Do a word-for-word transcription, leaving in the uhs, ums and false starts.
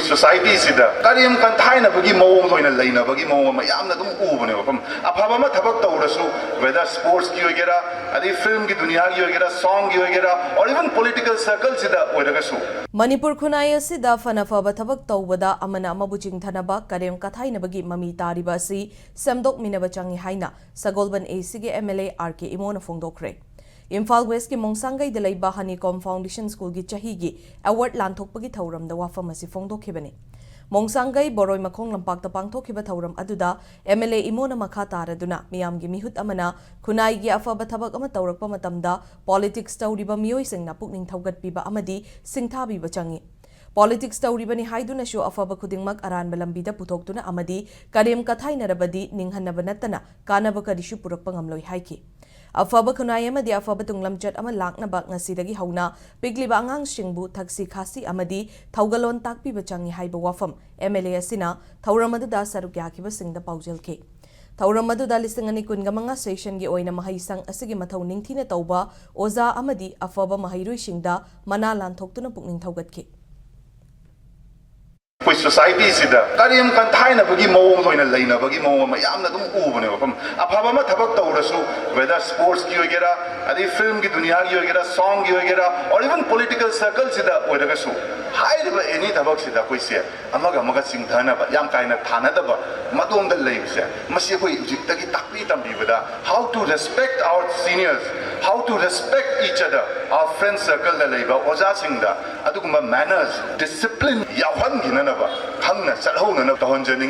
ꯁꯣꯁꯥꯏꯇꯤꯁꯤꯗ ꯀꯔꯦꯝ ꯀꯟꯊꯥꯏꯅꯕꯒꯤ ꯃꯑꯣꯡꯗ ꯑꯣꯏꯅ ꯂꯩꯅꯕꯒꯤ ꯃꯑꯣꯡ ꯑꯃ ꯌꯥꯝꯅ ꯑꯗꯨꯝ ꯎꯕꯅꯦꯕ꯫ ꯃꯐꯝ ꯑꯐꯕ ꯑꯃ ꯊꯕꯛ ꯇꯧꯔꯁꯨ, ꯋꯦꯗꯔ ꯁ꯭ꯄꯣꯔꯠꯁꯀꯤ ꯑꯣꯏꯒꯦꯔꯥ, ꯑꯗꯩ ꯐꯤꯜꯝꯒꯤ ꯗꯨꯅꯤꯌꯥꯒꯤ ꯑꯣꯏꯒꯦꯔꯥ, ꯁꯣꯡꯒꯤ ꯑꯣꯏꯒꯦꯔꯥ, or even political circleꯁꯤꯗ ꯑꯣꯏꯔꯒꯁꯨ꯫ ꯃꯅꯤꯄꯨꯔ ꯈꯨꯟꯅꯥꯏ ꯑꯁꯤꯗ ꯐꯅ ꯐꯕ ꯊꯕꯛ ꯇꯧꯕꯗ ꯑꯃꯅ ꯑꯃꯕꯨ ꯆꯤꯡꯊꯅꯕ, ꯀꯔꯦꯝ ꯀꯊꯥꯏꯅꯕꯒꯤ ꯃꯃꯤ ꯇꯥꯔꯤꯕ ꯑꯁꯤ ꯁꯦꯝꯗꯣꯛꯃꯤꯟꯅꯕ ꯆꯪꯏ ꯍꯥꯏꯅ ꯁꯒꯣꯜꯕꯟ ꯑꯦꯁꯤꯒꯤ ꯑꯦꯝ ꯑꯦꯜ ꯑꯦ ꯑꯥꯔ ꯀꯦ ꯏꯃꯣꯅ ꯐꯣꯡꯗꯣꯛꯈ꯭ꯔꯦ꯫ ꯏꯝꯐꯥꯜ ꯋꯦꯁꯀꯤ ꯃꯣꯡꯁꯥꯡꯒꯩꯗ ꯂꯩꯕ ꯍꯅꯤꯀꯣꯝ ꯐꯥꯎꯟꯗꯦꯁꯟ ꯁ꯭ꯀꯨꯜꯒꯤ ꯆꯍꯤꯒꯤ ꯑꯦꯋꯥꯔꯗ ꯂꯥꯟꯊꯣꯛꯄꯒꯤ ꯊꯧꯔꯝꯗ ꯋꯥꯐꯝ ꯑꯁꯤ ꯐꯣꯡꯗꯣꯛꯈꯤꯕꯅꯤ꯫ ꯃꯣꯡꯁꯥꯡꯒꯩ ꯕꯣꯔꯣꯏ ꯃꯈꯣꯡ ꯂꯝꯄꯥꯛꯇ ꯄꯥꯡꯊꯣꯛꯈꯤꯕ ꯊꯧꯔꯝ ꯑꯗꯨꯗ ꯑꯦꯝ ꯑꯦꯜ ꯑꯦ ꯏꯃꯣꯅ ꯃꯈꯥ ꯇꯥꯔꯗꯨꯅ ꯃꯤꯌꯥꯝꯒꯤ ꯃꯤꯍꯨꯠ ꯑꯃꯅ ꯈꯨꯟꯅꯥꯏꯒꯤ ꯑꯐꯕ ꯊꯕꯛ ꯑꯃ ꯇꯧꯔꯛꯄ ꯃꯇꯝꯗ ꯄꯣꯂꯤꯇꯤꯛꯁ ꯇꯧꯔꯤꯕ ꯃꯤꯑꯣꯏꯁꯤꯡꯅ ꯄꯨꯛꯅꯤꯡ ꯊꯧꯒꯠꯄꯤꯕ ꯑꯃꯗꯤ ꯁꯤꯡꯊꯥꯕꯤꯕ ꯆꯪꯏ꯫ ꯄꯣꯂꯤꯇꯤꯛꯁ ꯇꯧꯔꯤꯕꯅꯤ ꯍꯥꯏꯗꯨꯅꯁꯨ ꯑꯐꯕ ꯈꯨꯗꯤꯡꯃꯛ ꯑꯔꯥꯟꯕ ꯂꯝꯕꯤꯗ ꯄꯨꯊꯣꯛꯇꯨꯅ ꯑꯃꯗꯤ ꯀꯔꯦꯝ ꯀꯊꯥꯏꯅꯔꯕꯗꯤ ꯅꯤꯡꯍꯟꯅꯕ ꯅꯠꯇꯅ ꯀꯥꯟꯅꯕ ꯀꯔꯤꯁꯨ ꯄꯨꯔꯛꯄ ꯉꯝꯂꯣꯏ ꯍꯥꯏꯈꯤ꯫ ꯑꯐꯕ ꯈꯨꯟꯅꯥꯏ ꯑꯃꯗꯤ ꯑꯐꯕ ꯇꯨꯡꯂꯝꯆꯠ ꯑꯃ ꯂꯥꯛꯅꯕ ꯉꯁꯤꯗꯒꯤ ꯍꯧꯅ ꯄꯤꯛꯂꯤꯕ ꯑꯉꯥꯡꯁꯤꯡꯕꯨ ꯊꯛꯁꯤ ꯈꯥꯁꯤ ꯑꯃꯗꯤ ꯊꯧꯒꯜꯂꯣꯟ ꯇꯥꯛꯄꯤꯕ ꯆꯪꯏ ꯍꯥꯏꯕ ꯋꯥꯐꯝ ꯑꯦꯝ ꯑꯦꯜ ꯑꯦ ꯑꯁꯤꯅ ꯊꯧꯔꯝ ꯑꯗꯨꯗ ꯁꯔꯨꯛ ꯌꯥꯈꯤꯕꯁꯤꯡꯗ ꯄꯥꯎꯖꯦꯜꯈꯤ꯫ ꯊꯧꯔꯝ ꯑꯗꯨꯗ ꯂꯤꯁꯤꯡ ꯑꯅꯤ ꯀꯨꯟꯒ ꯃꯉꯥ ꯁꯦꯁꯟꯒꯤ ꯑꯣꯏꯅ ꯃꯍꯩꯁꯪ ꯑꯁꯤꯒꯤ ꯃꯊꯧ ꯅꯤꯡꯊꯤꯅ ꯇꯧꯕ ꯑꯣꯖꯥ ꯑꯃꯗꯤ ꯑꯐꯕ ꯃꯍꯩꯔꯣꯏꯁꯤꯡꯗ ꯃꯅꯥ ꯂꯥꯟꯊꯣꯛꯇꯨꯅ ꯄꯨꯛꯅꯤꯡ ꯊꯧꯒꯠꯈꯤ꯫ ꯑꯩꯈꯣꯏ ꯁꯣꯁꯥꯏꯇꯤꯁꯤꯗ ꯀꯔꯦꯝ ꯀꯟꯊꯥꯏꯅꯕꯒꯤ ꯃꯑꯣꯡꯗ ꯑꯣꯏꯅ ꯂꯩꯅꯕꯒꯤ ꯃꯑꯣꯡ ꯑꯃ ꯌꯥꯝꯅ ꯑꯗꯨꯝ ꯎꯕꯅꯦꯕ꯫ ꯃꯐꯝ ꯑꯐꯕ ꯑꯃ ꯊꯕꯛ ꯇꯧꯔꯁꯨ, ꯋꯦꯗꯔ ꯁ꯭ꯄꯣꯔꯠꯁꯀꯤ ꯑꯣꯏꯒꯦꯔꯥ, ꯑꯗꯩ ꯐꯤꯜꯝꯒꯤ ꯗꯨꯅꯤꯌꯥꯒꯤ ꯑꯣꯏꯒꯦꯔꯥ, ꯁꯣꯡꯒꯤ ꯑꯣꯏꯒꯦꯔꯥ, or even political circleꯁꯤꯗ ꯑꯣꯏꯔꯒꯁꯨ, ꯍꯥꯏꯔꯤꯕ ꯑꯦꯅꯤ ꯊꯕꯛꯁꯤꯗ ꯑꯩꯈꯣꯏꯁꯦ ꯑꯃꯒ ꯑꯃꯒ ꯆꯤꯡꯊꯅꯕ, ꯌꯥꯝ ꯀꯥꯏꯅ ꯊꯥꯅꯗꯕ ꯃꯇꯣꯝꯗ ꯂꯩꯕꯁꯦ, ꯃꯁꯤ ꯑꯩꯈꯣꯏ ꯍꯧꯖꯤꯛꯇꯒꯤ ꯇꯥꯛꯄꯤ ꯇꯝꯕꯤꯕꯗ, how to respect our seniors, how to respect each other, our friend circleꯗ ꯂꯩꯕ ꯑꯣꯖꯥꯁꯤꯡꯗ ꯑꯗꯨꯒꯨꯝꯕ manners, discipline ꯌꯥꯎꯍꯟꯈꯤꯅꯅꯕ, ꯈꯪꯅ ꯆꯠꯍꯧꯅꯅꯕ ꯇꯧꯍꯟꯖꯅꯤꯡꯏ꯫